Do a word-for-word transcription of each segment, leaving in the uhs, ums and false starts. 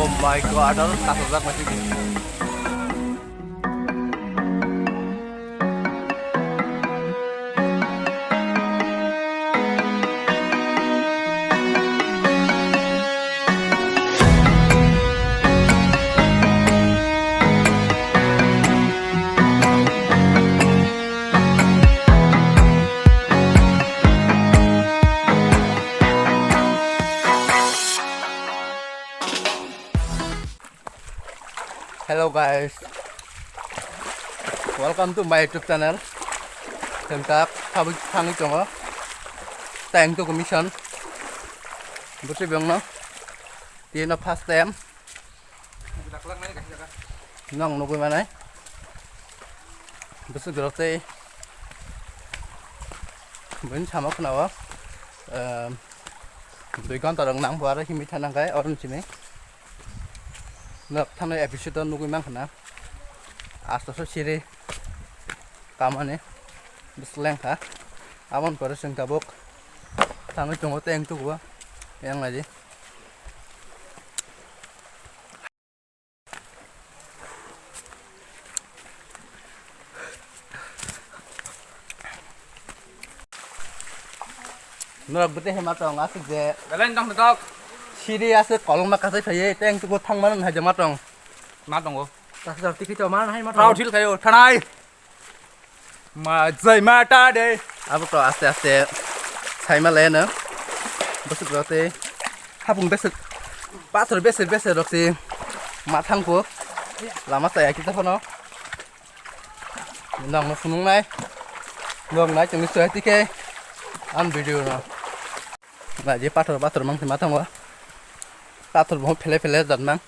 Oh my God, aro kasajak nai. Hello guys, welcome to my YouTube channel. Chwng tak sabwi thangwi tongo Tengtuku mission. Bwtwi bengno tino first time nong nugwi manai. Bwswk rok tei buini samo khwnao, ehm, dui ghonta rok nang bo aro himwi thang nang khe oro simi. Nok thani episode o nugwi mankha na. Asto so siri kamani bwswk lengkha. Aboni pore chwng tabuk thangwi tongo Tengtuku o. Yang naidi. Norok bwtwi hai ma tong aswk je. Belai tong tok. Siri aswk kolokma kasai phaiwi Tengtuku thangmani hai je ma tong. Ma tongo. Kasar tikhi to ma hai ma tong. Rao thil khayo thanai. Ma jai mata de. Abo to aste aste saima le no. Bwswk rok tei hapung beswk pathor beswk beswk rok si ma thangkuk lama chaya kisa phano. Nokno phunuknai. Nok nai chwngno chwrai tikhe ang video no. Na je pathor pathor mang ma thango. Pathor bo phele phele jat mang.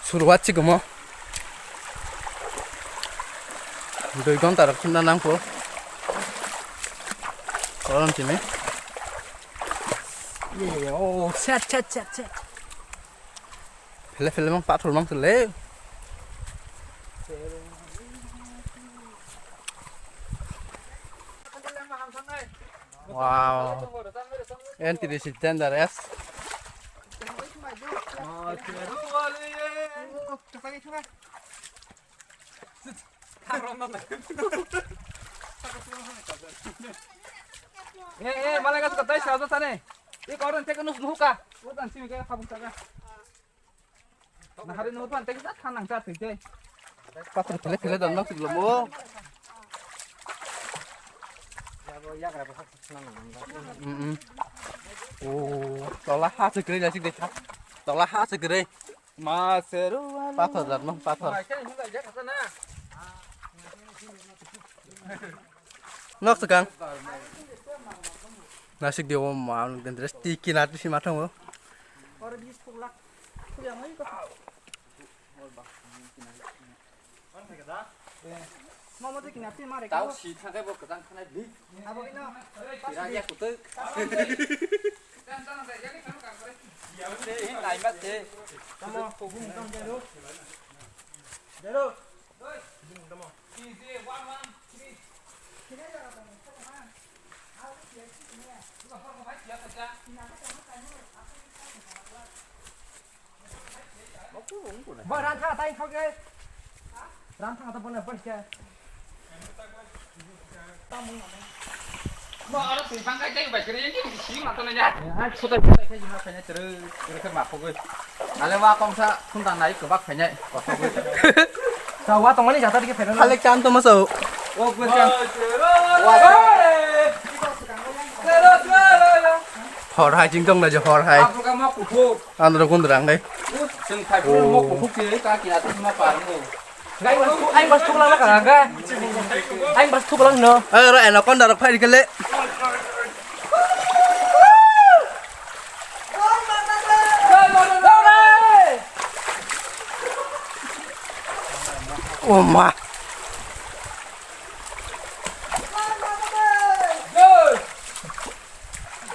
Suruat si gomo. Dui ghonta rok chimna nangkho. Koron simi. Ye, oh, chat, chat, chat, chat. Phele phele mang pathor mang tole. Wow. Entry is dangerous. Eh, eh, malai ka suka tai sa ta ne. Iko orang cek nus nuka. Utan sini kayak kabung saja. Nahari no pan teki sa thanang sa tei. Pathor phele phele dan nang siglo mo. Mm. Oh, tola ha se gre jasi de. Tola ha se gre. Ma seru. Pathor dan mang pathor. Nok sekang. Nasik dia om ma dangerous tiki natu si matang. Tau si thakai bo kwchang khanai bik. Tira ya kutuk. Tamo, kuhum tong jero. Jero. Bo ran thang tai khok ge. Ran thang ta bo na bai ke. Ma aro twi bang kai tai bai kre ni si ma to na ya. Ai, khotai khotai khai ma khai tere tere khai ma khogoi. Ale wa kong sa khum dang nai kwbak khai nai. Sa wa tong mani jata dike phai na. Khale chan to ma so. O gwe chan. Wa. Hor hai jing tong na je hor hai. Abu ka ma kuthu. Andro kundrang dai. Sing khai phu mo kuthu ke ka kina tu ma par mo. Gai bas tu, ai bas tu lang ka ga. Ai bas tu lang no. Ai ro eno kon darok phai kele. Oh ma.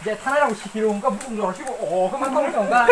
Je thanai rok sikiro wngkha bukung jora sibo o khe mantong tongkha.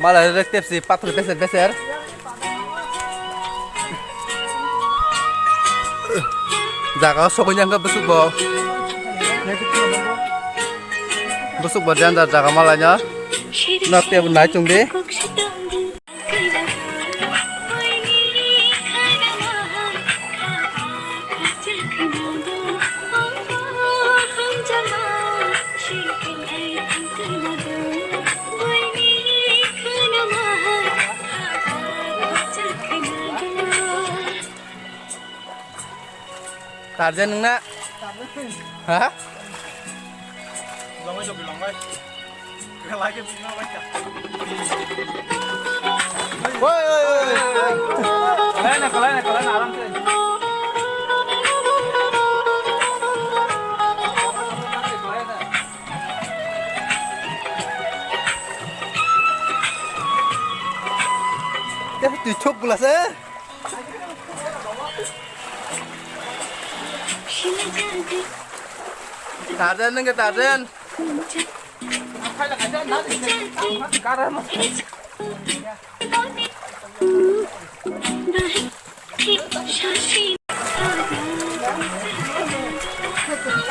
Wala rek tepsi pathor beser beser. Jaga o sogwi yang khe bwswk bo. Bwswk bo danger jaga malaina. Nok tebo nai chwng di. Tarjan nung na? Ha? Woi, woi, woi. Kalai na, kalai na, kalai na, aram se. Tei twi thok bwla se. Tarjan nungkhe Tarjan.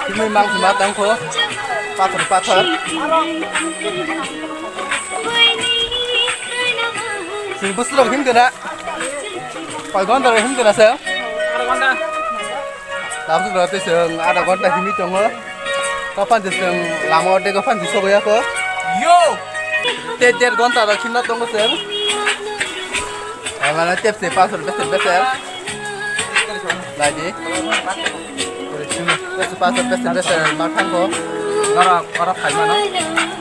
Tini mang sima tangkho. Pathor, pathor. Sing bwswk rok himkhe na? Koi ghonta rok himkhe na se? Tabuk rok tei chwng adha ghonta himwi tongo. Kaphan je chwng lama o tei kaphan je sogwi ya kho. Yo! Tei der ghonta rok himna tongo chwng. Ai mane tepse pathor beser beser. Naidi. Tepse pathor beser beser ma thango. Norok oro khai mano.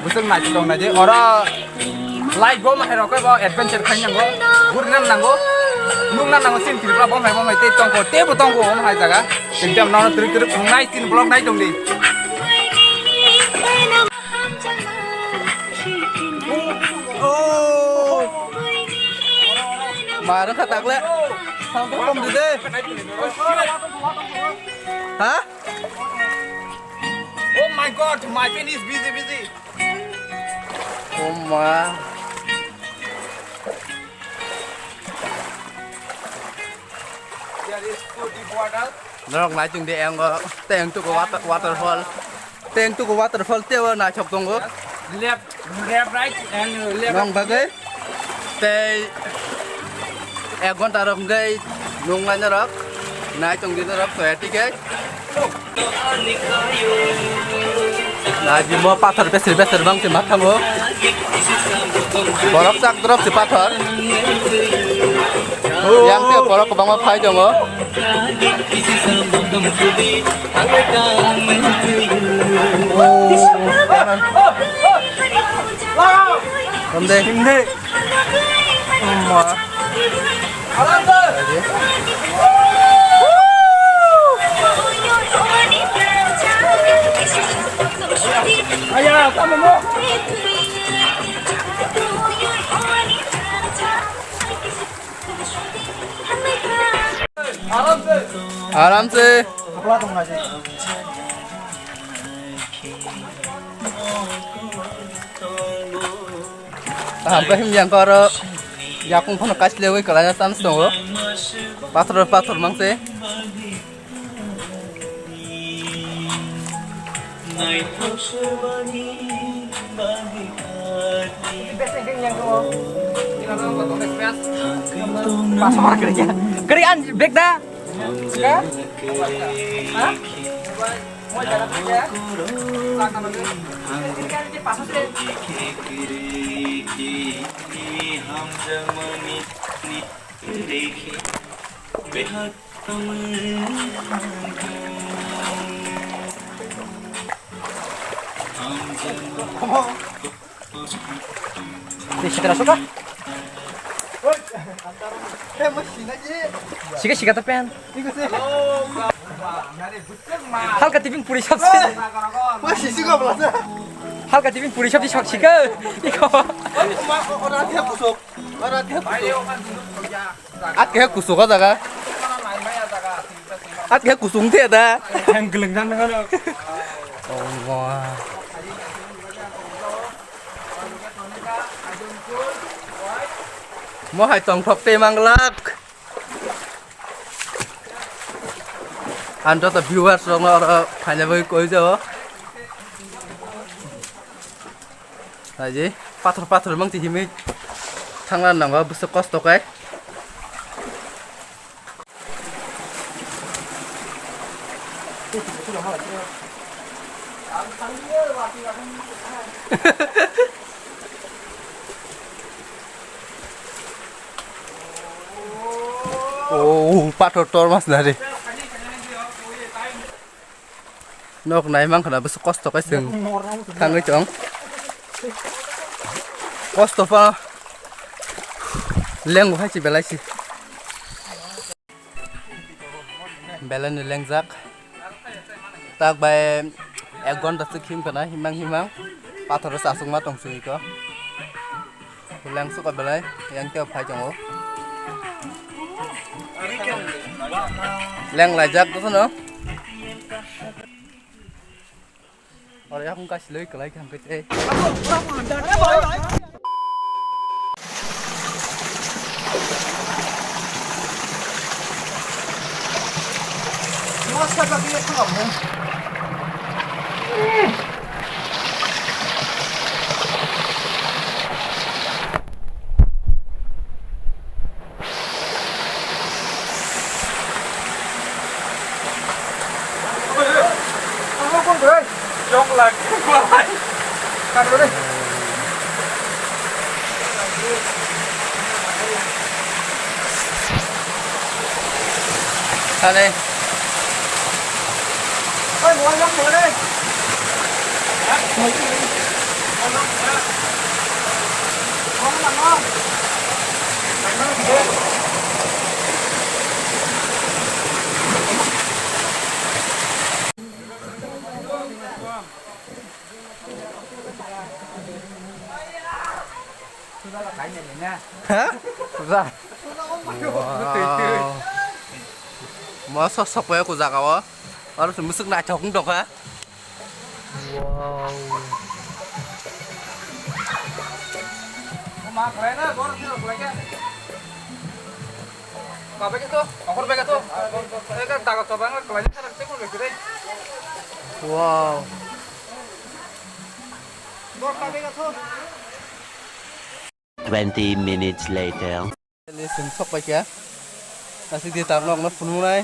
Bwswk naitong naidi. Oro live bo mahai rok bo adventure khai nango. Gurina nango. Nungna nango sin Tripura bo hai bo hai tei tongko. Tei bo tongko bo hai jaga. Sing tam nono trip trip nai tin vlog nai tong di. Oh. Marang kha takle. Sound kom di de. Ha? Oh my God, my pen is busy, busy. Oh ma. There is too deep water. Norok nai chwng di engo teng tuku water, waterfall. Teng tuku waterfall teo naithok tongo. Left, left, right and left. Nong bagwi tei ek ghonta rok hwnkhe nunglaina rok nai tong di norok toya tikhe. Naidi mo pathor besir besir bang se mathango. Borok chak drop se pathor. Yang te borok kwbangma phai tongo. Tamde. Tamde. Amma. Aya, tamo mo. Aram se. Kaham khe himya khe oro yakung phano kaichilaiwi kwlaina chance tongo. Pathor pathor mang se. Pasar kerja. Kerjaan bek dah. Hah? Di sitra suka. Sika sika ta pen. Halka tipping puri sabse. Halka tipping puri sabse sok sika. Iko. Ora dia kusuk. Ora dia kusuk. At khe kusuk o jaga. At khe kusung the da. Ang geleng jang nang ano. Oh, wah. Mo hai tongthok tei manglak. Ang joto viewers rokno oro phaina bagwi koi jao. Naidi, pathor pathor mang twi himwi thangna nango, bwswk kosto khe. Oh, pathor tor mas na re. Nok nai mang khna bwswk kosto khe chwng thangwi tong. Kosto pha leng hai si belai si. Belai ni lengjak. Tak bai ek ghonta swk him khna himang himang. Pathor o chasukma tong swi ko. Leng suka belai, yang teo phai tongo. Leng laijak, buphano. Oro yakung kasiloi kwlai khe hangkhe tei. Thani. Ha? Ra. Wow. Mo sok sok paya ku jaga o. Aro se musuk naithok wng tongkha. Wow. Wow. Twenty minutes later. Chwng sok pai kha. Aswk di tar nok no phunuknai.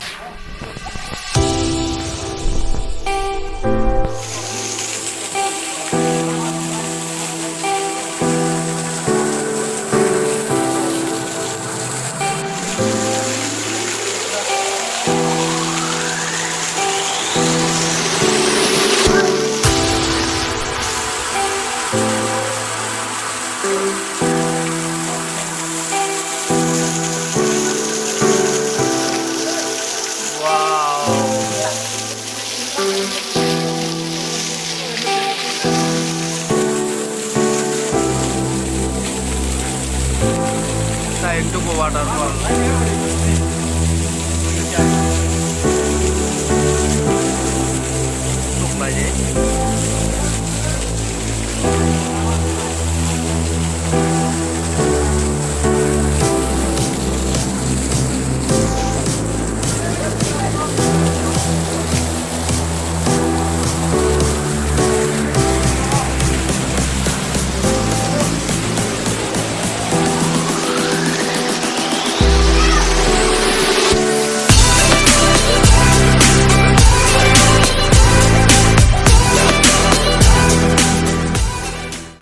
Wow. Sa ekdom waterfall.